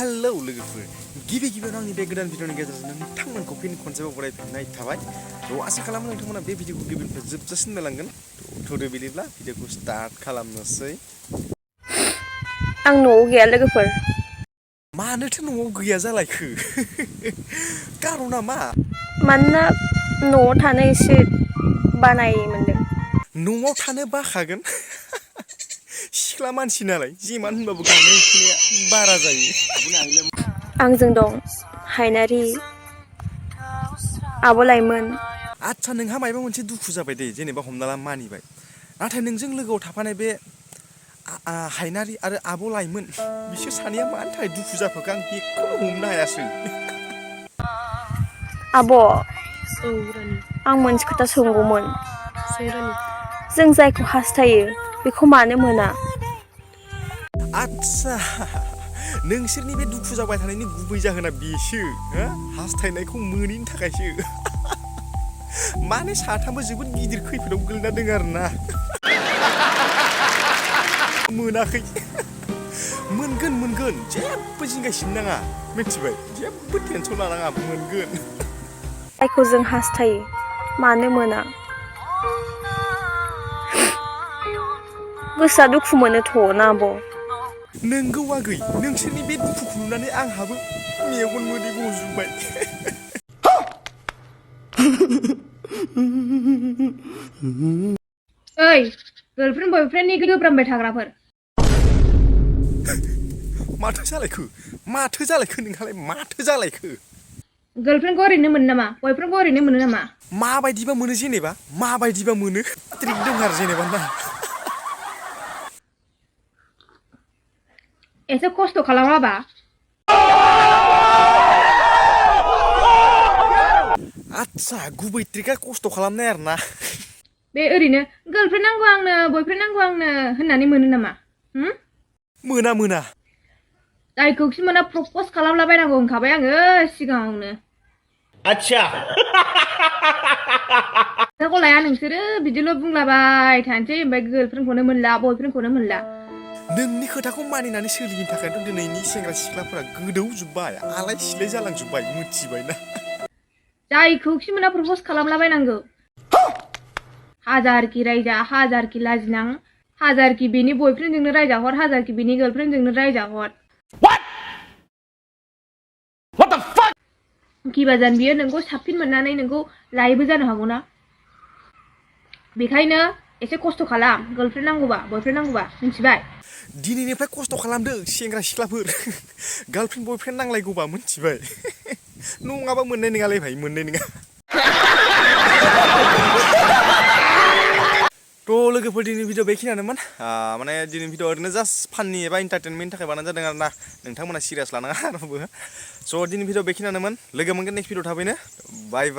hello लोगोफोर गिबियावनो आंनि बे गोदान भिडिअनि गेजेरजों नोंथांमोनखौ फिन खनसेबाव बरायफिननाय थाबाय आसा खालामो नोंथांमोना बे भिडिअखौ गिबिनिफ्राय जोबजासिम नायलांगोन थ'दो बिदिब्ला भिडिअखौ स्टार्ट खालामनोसै आं न'आव गैया लोगोफोर मानोथो न'आव गैया जालायखो कारना मा मानोना न'आव थानो एसे बानाय मोनदों न'आव थानो बाखागोन सिख्ला मानसि नालाय जेमान होनबाबो गांनाय उखैनाया बारा जायो आंजों दं हायनारि आब' लाइमोन आच्छा नोंहा मायबा मोनसे दुखु जाबाय दे जेनेबा हमना ला मानिबाय नाथाय नोंजों लोगोआव थाफानाय बे हायनारि आरो आब' लाइमोन बिसोर सानैया मानि थाखाय दुखु जाखोखो आं बेखौनो हमनो हायासै आब' आं मोनसे खोथा सोंगौमोन जों जायखौ हास्थायो बेखौ मानो मोना आच्छा नोंसोरनि बे दुखु जाबाय थानायनि गुबै जाहोना बेसो हास्थायनायखौ मोनैनि थाखायसो माने साथामबो जोबोद गिदिर खैफोदाव गोलैना दङ आरोना मोनाखै मोनगोन जेबो जिंगासिनो नाङा मिथिबाय जेबो टेनसन लानाङा मोनगोन जायखौ जों हास्थायो मानो मोना गोसोआ दुखु मोनोथ' ना आब' नोंगौ आगै नोंसोरनि बे दुखुखौ नुनानै आंहाबो मेगन मोदै गजोबबाय ओइ गर्लफ्रेन्ड बयफ्रेन्डनि गोब्रामबाय थाग्राफोर माथो जालायखो नोंहालाय माथो जालायखो गर्लफ्रेन्डखौ ओरैनो मोनो नामा बयफ्रेन्डखौ ओरैनो मोनो नामा माबायदिबा मोनो जेनेबा माबायदिबा मोनो ट्रिक दं आरो जेनेबा ना एसे खस्थ' खालामाबा आच्छा गुबै ट्रिकआ खस्थ' खालामनाय आरोना बे ओरैनो गर्लफ्रेन्ड नांगौ आंनो बयफ्रेन्ड नांगौ आंनो होननानै मोनो नामा मोना जायखौखि मोना प्रप'ज खालामलाबायनांगौ होनखाबाय आङो सिगाङावनो आच्छा खोथाखौ लाया नोंसोरो बिदिल' बुंलाबाय थानोसै ओमफ्राय गर्लफ्रेन्डखौनो मोनला बयफ्रेन्डखौनो मोनला नोंनि खोथाखौ मानिनानै सोलिनो थाखायथ' दिनैनि सेंग्रा सिख्लाफोरा गोदौजोब्बाय आलाय सिलाय जालांजोब्बाय मिथिबायना जायखौखि मोना प्रप'ज खालामलाबायनांगौ हाजारखि रायजा हाजारखि लाजिनां हाजारखि बेनि बयफ्रेन्डजोंनो रायजाहर हाजारखि बेनि गार्लफ्रेन्डजोंनो रायजाहर किबाजान बियो नोंखौ साबसिन मोननानै नोंखौ लायबो जानो हागौना बेखायनो एसे खस्थ' खालाम गार्लफ्रेन्ड नांगौबा बयफ्रेन्ड नांगौबा मिथिबाय दिनैनिफ्राय खस्थ' खालामदो सेंग्रा सिख्लाफोर गार्लफ्रेन्ड बयफ्रेन्ड नांलायगौबा मिथिबाय नङाबा मोननाय नङालै भाइ मोननाय नङा थ' लोगोफोर दिनैनि भिडिअ बेखिनियानोमोन माने दिनैनि भिडिअ ओरैनो जास्ट फाननि एबा इन्टारटेनमेन्टनि थाखाय बानायनाय जादों आरोना नोंथांमोना सिरियास लानाङा रावबो स' दिनैनि भिडिअ बेखिनियानोमोन लोगो मोनगोन नेक्स्ट भिडिअ थाबैनो बाय